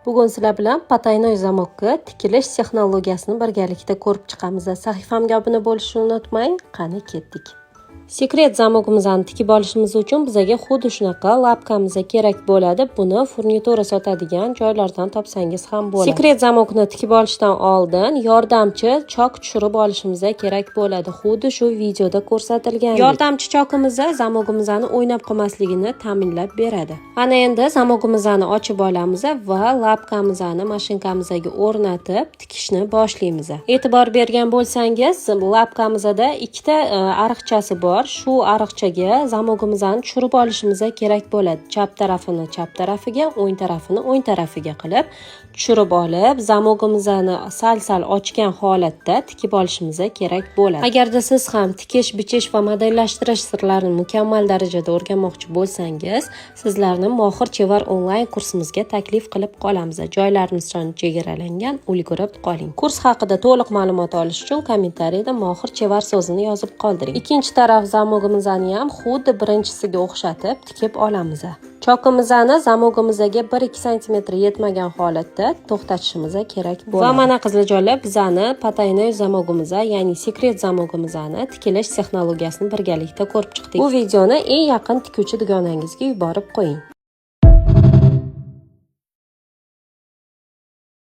Bugun sizlar bilan потайной замок ka tikilish texnologiyasini birgalikda ko'rib chiqamiz. Sahifamga obuna bo'lishni unutmang. Qani, ketdik. Секрет замок imizni tikib olishimiz uchun bizaga xuddi shunaqa лапка miz kerak bo'ladi. Buni furnitura sotadigan joylardan topsangiz ham bo'ladi. Секрет замок ni tikib olishdan oldin yordamchi chok tushirib olishimiz kerak bo'ladi. Xuddi shu videoda ko'rsatilgan. Yordamchi chokimiz замок imizni o'ynab qolmasligini ta'minlab beradi. Ana endi замок imizni ochib olamiz va лапка mizni mashinkamizga o'rnatib tikishni boshlaymiz. E'tibor bergan bo'lsangiz, лапка mizda ikkita ariqchasi bor. Shu ariqchaga замок imizni tushirib olishimiz kerak bo'ladi. Chap tarafini chap tarafiga, o'ng tarafini o'ng tarafiga qilib tushirib olib, замок imizni sal-sal ochgan holatda tikib olishimiz kerak bo'ladi. Agarda siz ham tikish, bichish va modellashtirish sirlarini mukammal darajada o'rganmoqchi bo'lsangiz, sizlarni Mohir Chevar onlayn kursimizga taklif qilib qolamiz. Joylarimiz soni chegaralangan, ulgurib qoling. Kurs haqida to'liq ma'lumot olish uchun kommentariyada "Mohir Chevar" so'zini yozib qoldiring. Ikkinchi taraf замок imizni ham xuddi birinchisiga o'xshatib tikib olamiz. Chokimizni замок imizga 1-2 sm yetmagan holatda to'xtatishimiz kerak bo'ladi. Va mana, qizlarjonlar, bizani потайной замок imiz, ya'ni секрет замок imizni tikilish texnologiyasini birgalikda ko'rib chiqdik. Bu videoni eng yaqin tikuvchi dugonangizga yuborib qo'ying.